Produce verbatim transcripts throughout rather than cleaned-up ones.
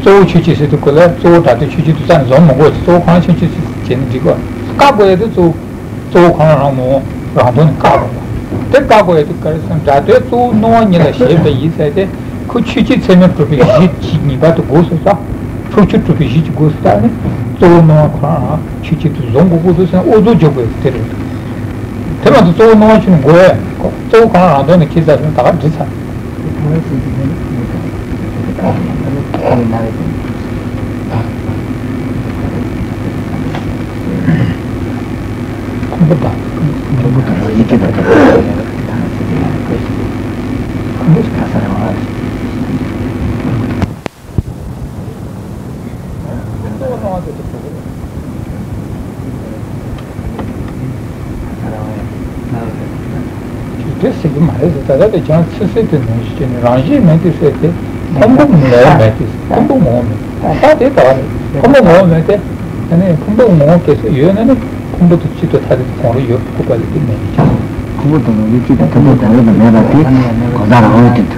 གཙོ་བོ་ཆོས་ཅན་ཟེར་དུས་སྐབས་ལ་གཙོ་བོ་སྒྲ་དོན་ཆོས་ཅན་དུ་རྩ་ནས་བཟུང་མི་དགོས། གཙོ་བོ་གང་ཆོས་ཅན་ཟེར་བྱས་ནས་འགྲིག་གོ། བཀག་དགོས་ཡ་དེ་གཙོ་བོ། གཙོ་བོ་གང་རང་ངོ་བོ་རང་དོན་ནི་བཀག་དགོས་པ། དེ་བཀག་དགོས་ཡ་དེ་ག་རེ་ཟེར་ན། སྒྲ་དོན་གཙོ་བོ་སྣང་བ་ཉིད་ལ་བྱེད་པ་ཡིན་ཟེར་ཏེ། ཁོ་ཆོས་ཅན་ཚད་མས་གྲུབ་པའི་གཞི་གཅིག་ངེས་པར་དུ་དགོས་སོ་ད། ཕྱོགས་ཆོས་གྲུབ་པའི་གཞི་གཅིག་དགོས་སོ་ད་ནི། གཙོ་བོ་སྣང་བ་ཁོ་རང་རང་ཆོས་ཅན་དུ་བཟུང་དགོས་དགོས་སོ་ཟེར་ན་ཨོ་ཚོ་འཇོག་དགོས་དེ་རེད། དེ་མ་ཚད་གཙོ་བོ་སྣང་བ་ཆོས་ཅན་དགོས་པས། གཙོ་བོ་གང་རང་དོན་ནི་ཁྱེད་ཚ་ཟེར་ན་ད་ག་འདྲི་ཚར། ཕུང་པོ་དང་། ཕུང་པོ་དང་ཡི་གེ་དང་། ཕུང་པོ་གང་ཟག་རང་དབང་། དེ་ཟེར་གྱི་མ་རེད་ཟེར། ད་ལྟ་དེ་ཀྱང་ཚིག་གསལ་དུ་ནང་བཞིན་བྱས་ནས་རང་བཞིན་མེད་དེ་ཟེར་ཏེ། ཕུང་པོ་ངོ་བོ་མེད་དེ། ཕུང་པོ་ངོ་བོ་མེད། ད་དེ་ད་རེད། ཕུང་པོ་ངོ་བོ་མེད་དེ། ཨ་ནི་ཕུང་པོ་ངོ་བོ་གལ་སྲིད་ཡོད་ན་ནི་ཕུང་པོ་དང་གཅིག་ཏུ་ཐ་དད་དུ་གང་རུང་ཡོད་དགོས་པ་ལས་དེ་མེད་ཀྱང་། ཕུང་པོ་དང་རང་བཞིན་གཅིག་དང་ཐ་དད་གང་རུང་དུ་མེད་པ་དེ་གང་ཟག་རང་དབང་དེ།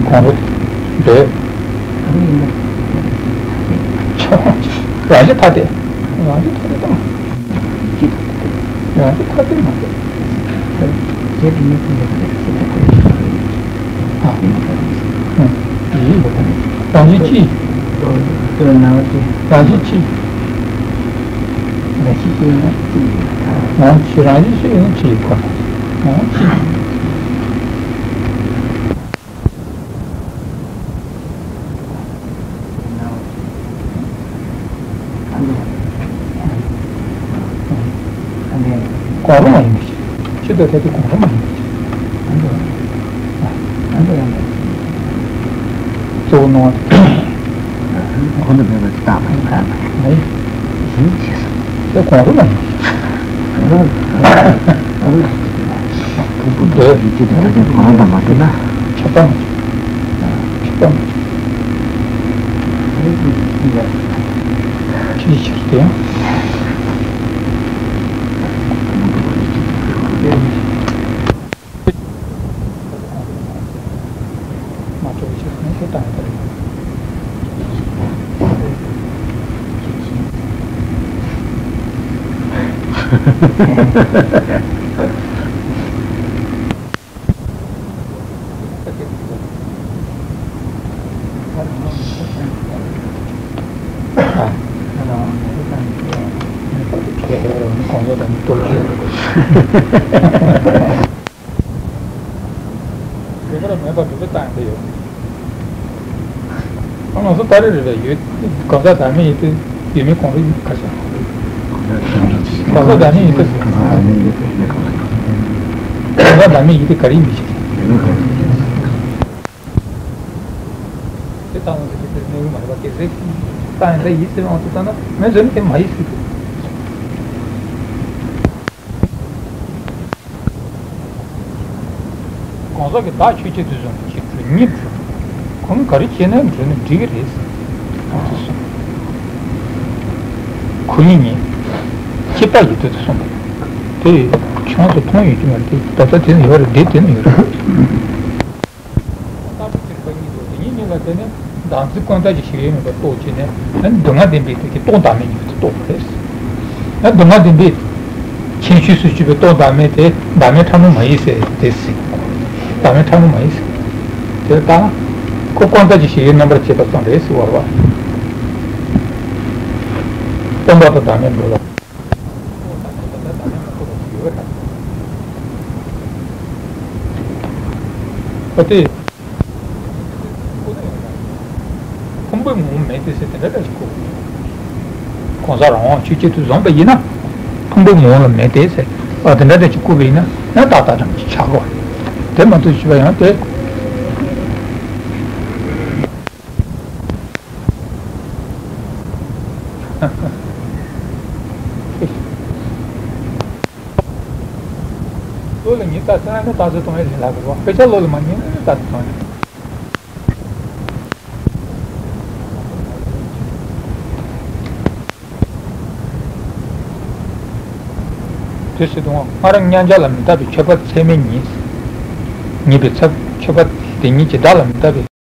གང་རུང་འདོད། རང་བཞིན་ཐ་དད། རང་བཞིན་ཐ་དད་དང་། ཡང་དེ་ཐ་དད་མ་རེད། ཨ། ཡིན། རང་བཞིན་གཅིག་རང་བཞིན་གཅིག་རང་བཞིན་གཅིག་ཡིན་ན་གཅིག་ཡིན། རང་བཞིན་གཅིག་ཡིན་ན་གཅིག་ཡིན་ཁོ། རང་བཞིན་གཅིག་གང་རུང་མ་ཡིན་པ་ཞིག་ཕྱི་དང་ཐ་དད་གང་རུང་མ་ཡིན་པ་ཞིག་གཙོ་བོ་སྣང་བ་དེ། ཁོ་ན་མེད་པ་དེ་བཏགས་པ་ཡིན་པ། མ་ཡིན། ཡིན་ཞེས་སོ། དེ་གང་རུང་མ་ཡིན། ཕུང་པོ་འདོད། ཡིད་ཀྱི་དེ་ཐ་དད་གང་རུང་དང་མ་འདོད་ན། ཁྱབ་པ་མ་ཁྱབ་པ་མ། ཅིའི་ཕྱིར་དེ་ཡང་། མ་གྲུབ་ཕྱིར་ནི་ཞེས་བཏང་ཡོད་པ་རེད། གོང་ས་དང་ཏོག་ཙམ། རེ་བ་མེད་པར་གྲུབ་པའི་རྟགས་ཡང་དེ་ཡོད། ང་ཚོ་ད་རེ་རེ་ལ་ཡོད། གང་ཟག་བདག་མེད་ཡིན་དུས་ཡོད་མེད་གང་རུང་ཡིན་ག་ས། གང་ཟག་བདག་མེད་ཡིན་དུས། གང་ཟག་བདག་མེད་ཡིན་དུས་ག་རེ་ཡིན་མི་ཤེས། དེ་ལྟ་བུ་དེ་དེ་གནས་ལུགས་མ་རེད་པ། གལ་སྲིད་རྟགས་ཡང་དེ་ཡིན་ཟེར་བའི་དབང་དུ་བཏང་ན་མེད་ཟེར་ན་དེ་མ་ཡིན་ཟེར་དུས། གང་ཟག་གི་བདག་ཆོས་ཅན་དུ་བཟུང་བའི་ཕྱིར་གྲུབ་ཉིད་གྲུབ། ཁོང་ག་རེ་བྱས་ནས་གྲུབ་ན་འགྲིག་གི་རེད། ཁོ་ཉིད་ཉིད་སྐྱེད་པ་ཡོད་དོ་དེ་གསུངས་པ། དེ་ཆུང་དུ་མཐོང་ཡོད་ཀྱི་མ་རེད། ད་ལྟ་དེ་ནི་ཡོད་རེད། དེ་དེ་ནི་ཡོད་རེད། ལྟ་བུ་སྟེ་རིག་པ་གཉིས་སོ། དེ་གཉིས་གཉིས་ལ་བརྟེན་ནས་བདག་འཛིན་ཀུན་བཏགས་ཀྱི་ཞིག་ཡོད་མེད་པ་རྟོགས་བྱས་ནས། ཨ་ནི་སྡུག་བསྔལ་བདེན་པའི་དོན་གྱི་རྟོག་བདག་མེད་ཉིད་དུ་རྟོགས་པ་རེད། ཨ། སྡུག་བསྔལ་བདེན་པའི་ཁྱད་ཆོས་སུ་གྱུར་པའི་རྟོག་བདག་མེད་དེ་བདག་མེད་ཕྲ་མོ་མ་ཡིན་ཟེར་དེ་ཟེར། བདག་མེད་ཕྲ་མོ་མ་ཡིན་ཟེར། དེ་ལྟ་ན་ཁོ་ཀུན་བཏགས་ཀྱི་ཞིག་ཡོད་རྣམ་པར་བྱེད་པ་ཙམ་རེད་ཟེར་བ་རེད་པ། སྟོང་པ་དང་བདག་མེད་འགྲོ་ལ། ཨོ་དེ། ཕུང་པོའི་ངོ་བོ་མེད་དེ་ཟེར་དེ་འདྲ་འདྲ་ཞིག་བཀོད། གང་ཟག་རང་དབང་ཆོས་ཅན་དུ་བཟུང་བ་ཡིན་ན། ཕུང་པོའི་ངོ་བོ་ལ་མེད་དེ་ཟེར། ཨ། དེ་འདྲ་འདྲ་ཞིག་བཀོད་པ་ཡིན་ན་ཡང་ཏག་ཏག་འདྲ་ཞིག་ཆགས་དགོས། དེ་མ་གཏོགས་ཞུས་པ་ཡང་དེ། བློ་ལ་ངེས་རྟགས་ཟེར་ན་ནི་རྟགས་གསལ་སྟོང་ཡ་ལས་སླ་གི་རེད་པ། དཔེ་ཆ་བློ་ལ་མ་ངེས་ན་ནི་རྟགས་གསལ་སྟོང་ཡ། དེ་ཟེར་དུས་སྔ་རབས་མཉམ་གཞག་ལ་མི་རྟག་པའི་ཆོས་པ་ཚད་མེད་གཉིས། ཉེས་པའི་ཚབ་མཆོད་པ་དེ་ཉིད་ཀྱིས་བདག་ལ་མི་ལྟ་བའི་